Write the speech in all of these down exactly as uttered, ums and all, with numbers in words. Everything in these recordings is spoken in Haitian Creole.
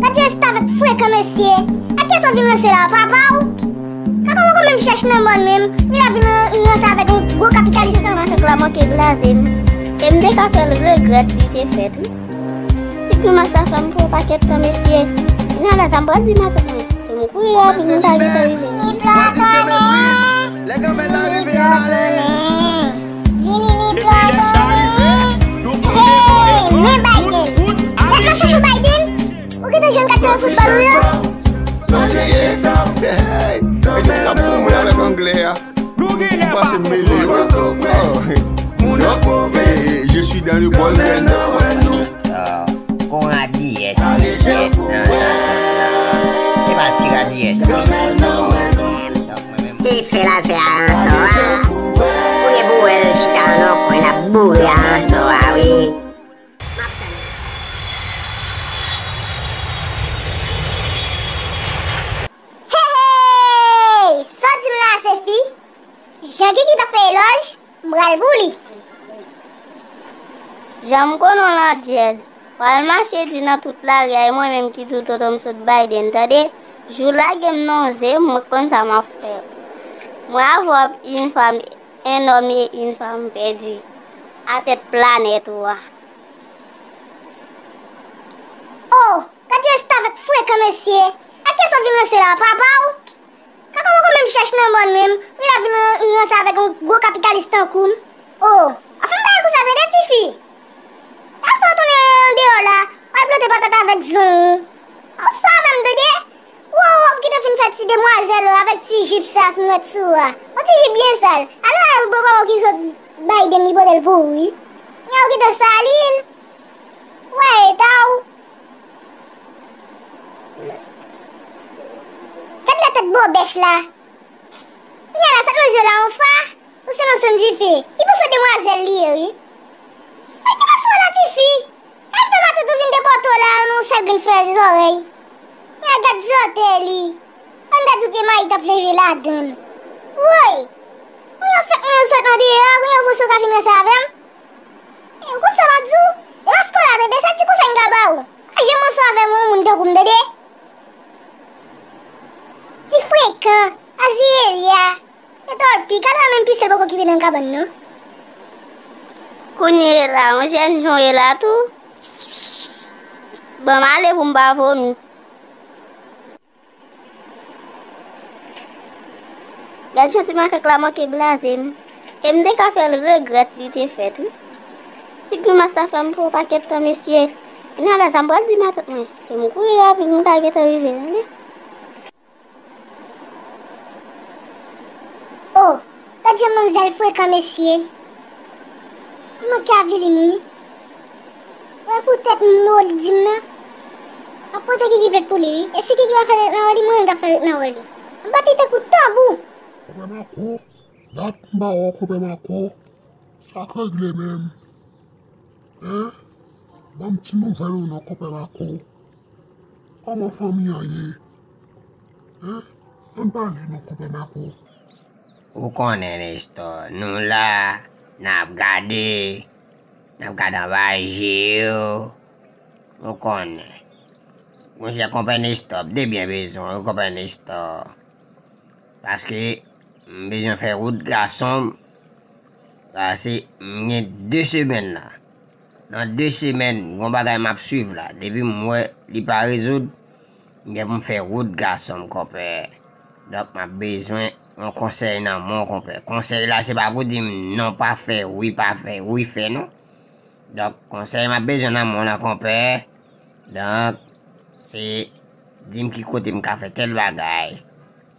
Gad jan restavèk frekan mesye. Ak kiyès w vin ranse la, papa w? Kaka w poko menm chèch nan mòn menm, li la vin ran- ranse avèk yon gwo kapitalis tankou. Masak la manke blaze m. E m te ka fè l regrèt li te fèt wi. Ti grimas la fè m pran pakèt tan mesye. Kounya la sa m pral di matant mwen. E m kouri rapid m ta gentan rive. Vini plòtonnen. Vini plòtonnen. Vini plòtonnen. Hey, men Biden. Gad la chouchou Biden. Ou gentan jwenn kat teren foutbòl ou yo? Sa w ye? Hey, mete frap pou mwen avèk anglè a. Ou pase mele yo. Oh. Donk, eh, je suis dans le bol. Konradiyès, non, non, non, non. Se pa ti radiyès, non, non, non. Se fè l al fè aransò a. Ou gen pou wè l chita nan yon kwen l ap boure aransò a, wi. M ap tann. Hey, hey! Sa w di m la, se fi? Jan Kiki t ap fè elòj, m pral pou li. Jan m konnen w landjèz. W al mache di nan tout lari a, e mwen menm ki di w tonton m sot Biden, tande? Jou lage m nan yon ze, mwen konn sa m ap fè. Mwen avè w ap une femme, un homme et une femme pèdi atè planèt ou a. Oh, gad jan restavèk frekan mesye. Ak kiyès w vin ranse la, papa w? Kaka w poko menm chèch nan mòn menm, li la vin ran- ranse avèk yon gwo kapitalis tankou m. Oh, w ap fè m bagay konsa tande tifi. T al fè w tounen andeyò la, w al plante patat avèk zong. Ou sou avè m tande? Wow, w ap gentan fin fè ti demwazèl ou avèk ti jip sa m wè sou ou a. Yon ti jip byen sal. Alò, e bon papa w ki sot Biden li pote l pou ou wi. Kounya ou gentan sali l. Wè eta w. Gad la tèt bòbèch la. Kounya la sa k nan je w la yon fa? Ou se nan sann dife. Li panse demwazèl li ye wi. Ay te panse w la tifi. Kal fè matant ou vin depòte w la nan yon sèl grenn fè zòrèy. Men a gad zòtèy li. Ann gad sou pye mayi t ap leve ladan l. Woy! Kounya w fèk nan sot andeyò, kounya w panse w ka vin ranse avè m? E, ou konn sa m ap di w? E pa skò la tande, sa ti konsèy m ka ba w. Pa janm ranse avè yon moun tankou m tande. Ti frekan, Azirelya, e tòlpi, kal wè menm pi sèl poko kipe nan kabann non. Kounye la, yon jèn jan w ye la tou. Ban m ale pou m pa vomi. Gad jan ti makak la manke blaze m. E m te ka fè l regrèt li te fèt wi. Ti grimas la fè m pran pakèt tan mesye. Kounya la sa m pral di matant mwen. E m kouri rapid m ta gentan rive tande. Oh, gad jan manmzèl frekan mesye. Li manke avili m wi. Mwen poutèt mo l di m nan. M ap pote Kiki plent pou li wi. E si Kiki pa fè lèt nan wòl li, mwen menm k ap fè lèt nan wòl li. M ap bat li tankou tanbou. Konpè Mako, dat m pa wè w konpè Mako. Sa k regle menm? Hein? Ban m ti nouvèl ou non konpè Mako. Kòman fanmi an ye? Hein? Ann pale non konpè Mako. Ou konnen Nestor, nou la, n ap gade, n ap gade anba je yo. Ou konnen. Monchè konpè Nestor, m te byen bezwen w konpè Nestor. Paske m bezwen fè wout gason m. Sa se m gen de semèn la. Nan de semèn, gon bagay m ap swiv la. Depi m wè li pa rezoud, m gen pou m fè wout gason m konpè. Donk m ap bezwen yon konsèy nan men w konpè. Konsèy la se pa pou di m non pa fè, wi pa fè, wi fè non. Donk konsèy m ap bezwen nan men w la konpè. Donk se di m ki kote m ka fè tèl bagay.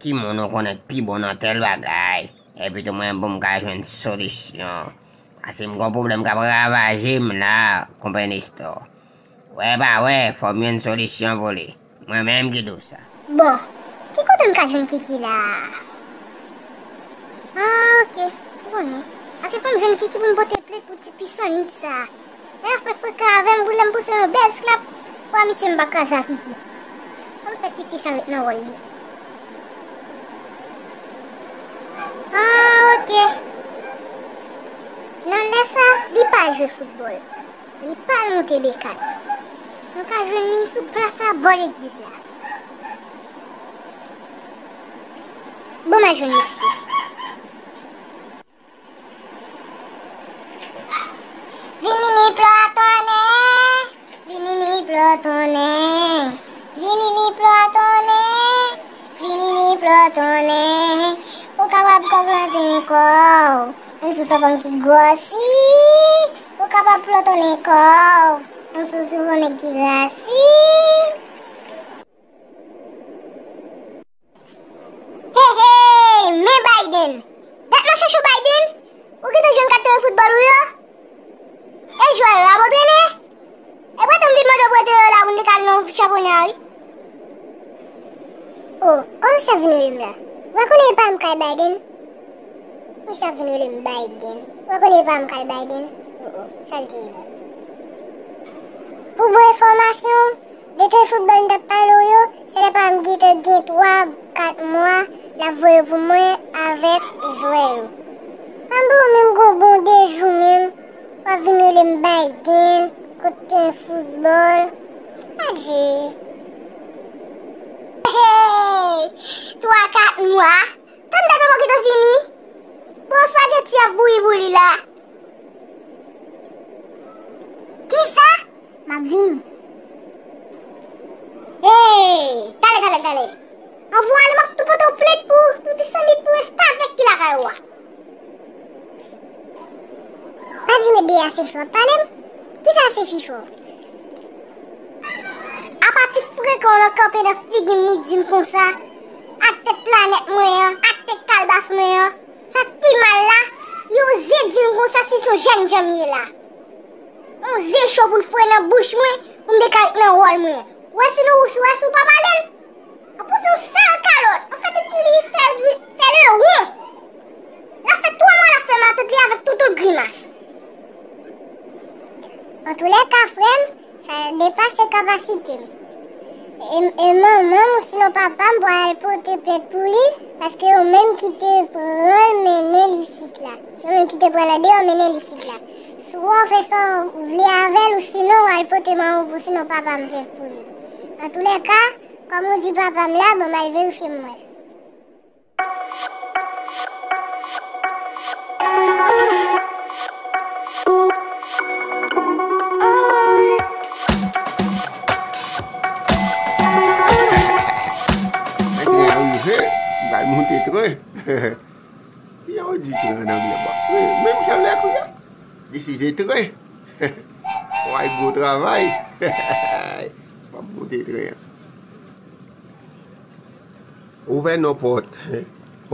Ki moun ou konnen k pi bon nan tèl bagay? Epi tou mwen pou m ka jwenn solisyon. Paske m gon pwoblèm k ap ravaje m la, konpè Nestor. Wè pa wè, fò m jwenn solisyon pou li. Mwen menm ki di w sa. Bon, ki kote m ka jwenn Kiki la? Ah, ok, m konnen. Paske fò m jwenn Kiki pou m pote plent pou ti pisanit sa. Lè l ap fè frekan avè m, pou lè m pouse yon bèl slap, pou amitye m pa kraze ak Kiki. Ban m fè tifi sa ret nan wòl li. Ah, ok. Nan lè sa, li pa al jwe foutbòl. Li pa al monte bekal. Nou ka jwenn li sou plas la bò legliz la. Bon, m al jwenn misye. Vini ni plò tonnè, vini ni plò tonnè, vini ni plò tonnè, vini ni plò tonnè. Ou kapab konplante kò w, menm si w se fanm ki gwòsi, ou kapab plòtonnen kò w, menm si w se nèg ki grasi. Hey, hey, men Biden! Dat m ap chèche w, Biden! Ou gentan jwenn kat teren foutbòl ou yo? E jwè yo ap antrene? E pa tann m vin mande w prete yo la pou n te ka al nan chanpyona a, wi. O, kòman misye ap vin rele m la? Ou pa konnen e pa m k al Biden? Misye ap vin rele m Biden. Ou pa konnen e pa m k al Biden? O, o, sa l te ye la? Pou bon enfòmasyon w, de teren foutbòl m t ap pale w yo, se lè pa m gentan gen twa, kat mwa, l ap voye pou mwen avèk jwè yo. Pa m ba w menm gon bon de jou menm, w ap vin rele m Biden, kot teren foutbòl. Adje. Hey! Twa, kat mwa. Tann dat papa w gentan fini. Bon, espageti ap bouyi pou li la. Kisa? M ap vini. Hey! Talè, talè, talè. Anvan w ale, m ap tou pote w plent pou, pou pisan lit pou restavèk ki lakay ou a. Pa di m e de a se fò w ap pale m. Kisa se fi fò? Apa ti frekan w nan kanpe nan figi m li di m konsa, ak tèt planèt mwen an, ak tèt kalbas mwen an, sa k pi mal la, li oze di m konsa si se yon jènjan m ye la. Yon ze cho pou l fre nan bouch mwen, pou m te ka ret nan wòl mwen. Ou wè si nou, ou wè si w pa pale l? An plis, yon sal kalòt. An fèt, li fè, fè le won. L ap fè twa mwa l ap fè matant li avèk tout, tout grimas. Antoulèka, frè m, sa depase kapasite m. E, e manman m, sinon papa m, pral pote plent pou li, paske yo menm ki te pran l mennen l isit la. Yo menm ki te pran l andeyò mennen l isit la. Swa w fè sa w vle avè l, ou sinon w al pote manman w, sinon papa m plent pou li. Antoulèka, kòm ou di papa m la, bon, m al verifye m wè. Mwen te rive, m pral monte tren. Ki jan yo di tren an anglè? Bon, wi, menm jan lè kou a. This is a tren. Why go travay? M ap monte tren an. Ouvè non pòt.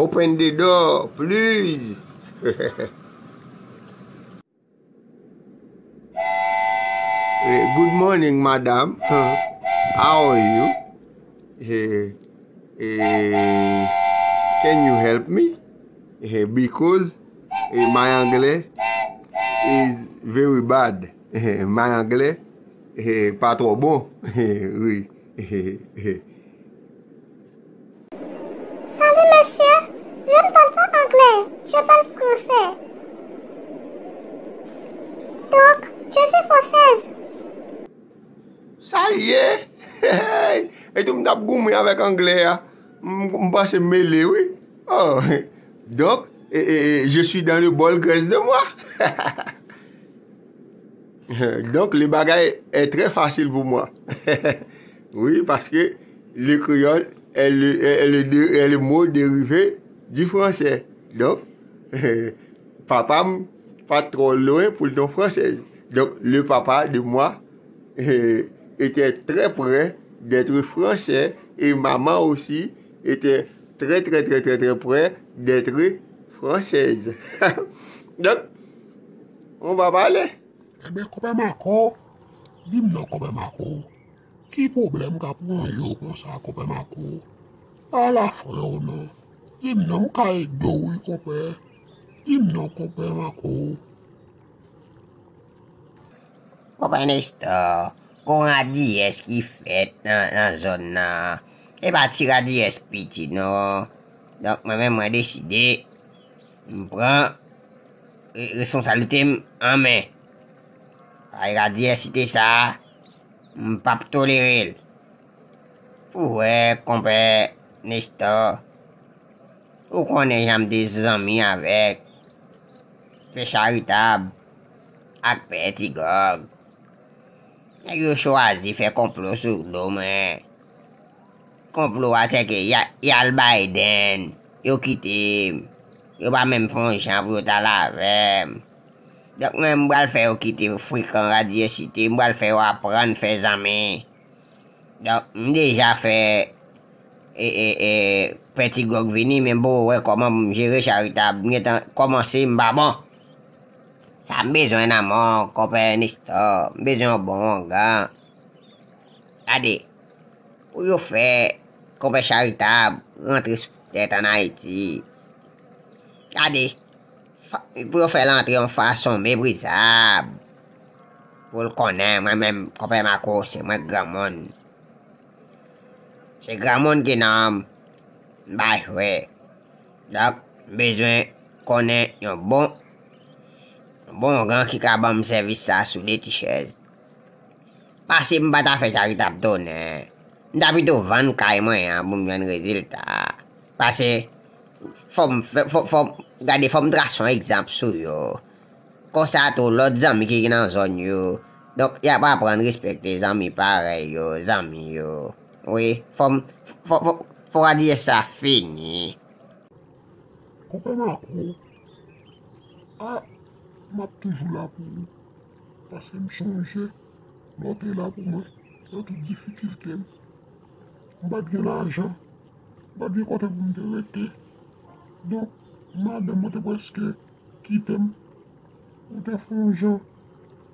Open the door, please. Eh, good morning, madam. Huh? How are you? Eh, eh, can you help me? Eh, because, eh, my anglais is very bad. Eh, my anglais, eh, pa twò bon. Eh, wi. Salut, monsieur. Je ne parle pas anglais. Je parle français. Donc, je suis française. Sa l ye? E tou m t ap goumen avèk anglè a. M, m panse m mele, wi. Oh. Donc, eh, eh, eh, je suis dans le bol graisse de moi. Donc, le bagay est très facile pour moi. Oui, parce que le créole est le, est le, est le mot dérivé du français. Donc, papa m pa t twò lwen pou l t yon fransèz. Donc, le papa de moi, eh, était très près d'être français et maman aussi était très, très, très, très, très près d'être française. Donc, on va parler. Ebyen, konpè Mako, di m non, konpè Mako. Ki pwoblèm k ap wonje w konsa, konpè Mako? Pale a frè w non. Di m non, m ka ede w wi, konpè. Di m non, konpè Mako. Konpè Nestor, gon radiyès ki fèt nan, nan zòn nan. E pa ti radiyès piti non. Donk, mwen menm, mwen deside, m pran re-, responsablite m an men. Ay radiyèsite sa a, M p ap tolere l. Ou wè, konpè Nestor, ou konnen jan m te zanmi avèk Pè Charitab ak Pè Tigòg. Nèg yo chwazi fè konplo sou do mwen. Konplo a se ke y a, y al Biden, yo kite m. Yo pa menm fè yon jan pou yo t al avè m. Donk, mwen, m pral fè yo kite frekan radyosite, m pral fè yo aprann fè zanmi. Donk, m deja fè, e, e, e, Pè Tigòg vini, men m poko wè kòman pou m jere Charitab. M gentan kòmanse, m pa bon. Sa m bezwen nan men w, konpè Nestor. M bezwen yon bon ongan. Gade, pou yo fè konpè Charitab rantre sou tèt ann Ayiti. Gade, fa-, pou yo fè l antre yon fason meprizab. Pou l konnen, mwen menm, konpè Mako, se mwen k granmoun. Se granmoun ki nan m, m pa jwe. Donk, m bezwen konnen yon bon, yon bon ongan ki ka ban m sèvis sa sou de ti chèz. Pase m pa ta fè Charitab tonè. M ta pito vann kay mwen an pou m jwenn rezilta. Pase, fò m fè, fò, fò m, gade, fò m trase yon egzanp sou yo. Konsa tou, lòt zanmi ki nan zòn yo. Donk, y ap aprann respekte zanmi parèy yo, zanmi yo. Wi, fò m, fò, fò, fò radyosite sa fini. Konpè Mako, a, m ap toujou la pou ou. Paske m sonje lè w te la pou mwen nan tout difikilte m. M pa t gen lajan, m pa t gen kote pou m te rete. Donk, madanm mwen te prèske kite m. Ou te fè yon jan,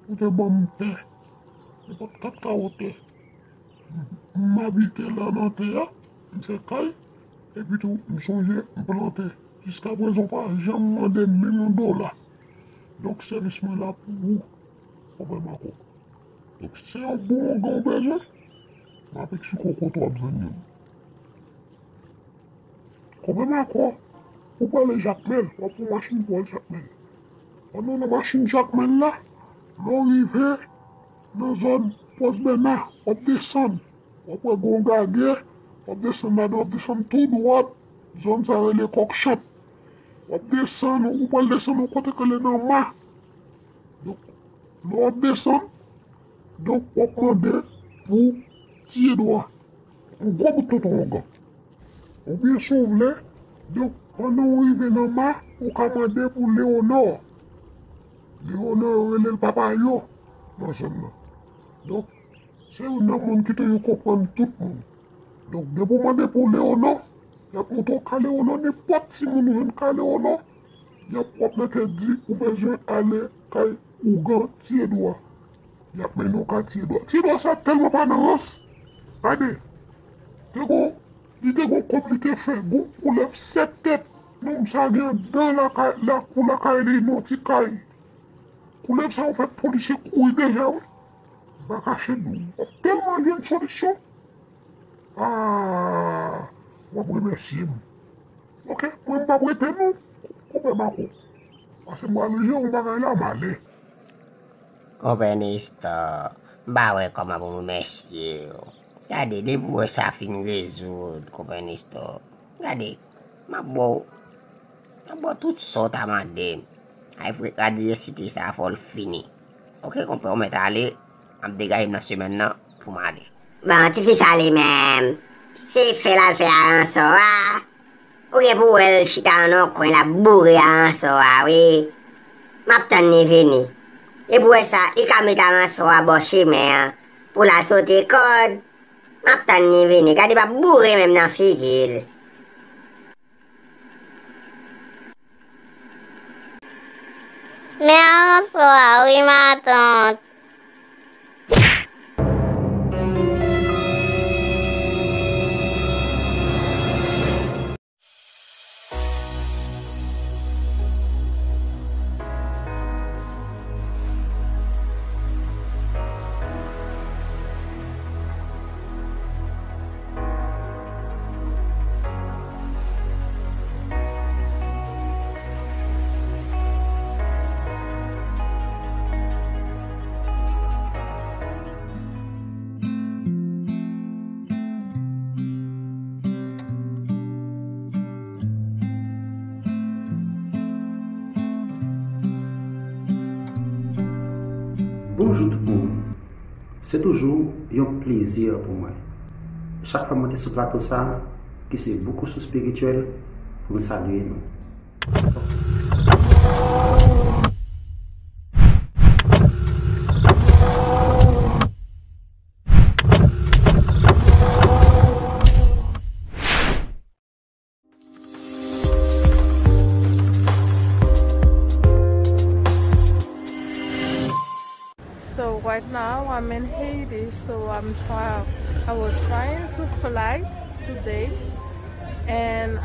ou te ban m tè. Nenpòt kat kawo tè. M abite la nan tè a, m fè kay, epi tou m sonje m plante. Jiskaprezan w pa janm mande m menm yon dola. Donk sèvis mwen la pou ou, konpè Mako. Donk si se yon bon ongan w bezwen, m ap eksplike w kote w ap jwenn youn. Konpè Mako, ou prale Jakmèl, w ap pran machin pou w al Jakmèl. Pandan w nan machin Jakmèl la, lè w rive nan zòn Pòs Bèna, w ap desann, w ap wè gon gagè, w ap desann ladan, w ap desann tou dwat, zòn sa rele Kòkchat. W ap desann, ou pral desann yon kote k rele nan Ma. Donk, lè w ap desann, donk, w ap mande pou Ti Edwa. Yon gwo bout tonton ongan. Oubyen si w vle, donk, pandan w rive nan Ma, ou ka mande pou Leyonò. Leyonò, yo rele l Papa Yo nan zòn nan. Donk, se youn nan moun ki toujou konprann tout moun. Donk, depi w mande pou Leyonò, y ap montre w ka Leyonò, nenpòt timoun ou jwenn ka Leyonò, y ap, w ap mete di ou bezwen ale kay ougan Ti Edwa. Y ap mennen w ka Ti Edwa. Ti Edwa sa tèlman pa nan rans. Gade, te gon, li te gon kòb li te fè, gon koulèv sèt tèt. Nonm sa gen dan lakay, lakou lakay li, nan ti kay. Koulèv sa yo fè polisye kouri deja, wi. M pa kache nou. W ap tèlman jwenn solisyon. Ah, w ap remèsye m. Oke, mwen m p ap rete non, konpè Mako. Paske m pral jere yon bagay la, m ale. Konpè Nestor, m pa wè kòman pou m remèsye w. Gade, depi w wè sa fin rezoud, konpè Nestor. Gade, m ap ba w, m ap ba w tout sa w ta mande m. Ay, frè, radyosite sa fò l fini. Oke, konpè, ou mèt ale, m ap degaje m nan semèn nan pou m ale. Bon, tifi sa li menm, se fè l al fè aransò a. Ou gen pou wè l chita nan yon kwen l ap boure aransò a, wi. M ap tann li vini. Epi w wè sa, li ka met aransò a bò chimen an pou l al sote kòd. M ap tann li vini. Gade, l ap boure menm nan figi l. Men aransò a, wi, matant. Bonjou tout moun. Se toujou yon plezi pou mwen. Chak fwa m monte sou plato sa, ki se Boukouchou Spirityèl, pou m salye nou. So right now I'm in Haiti, so I'm try I was trying to fly today and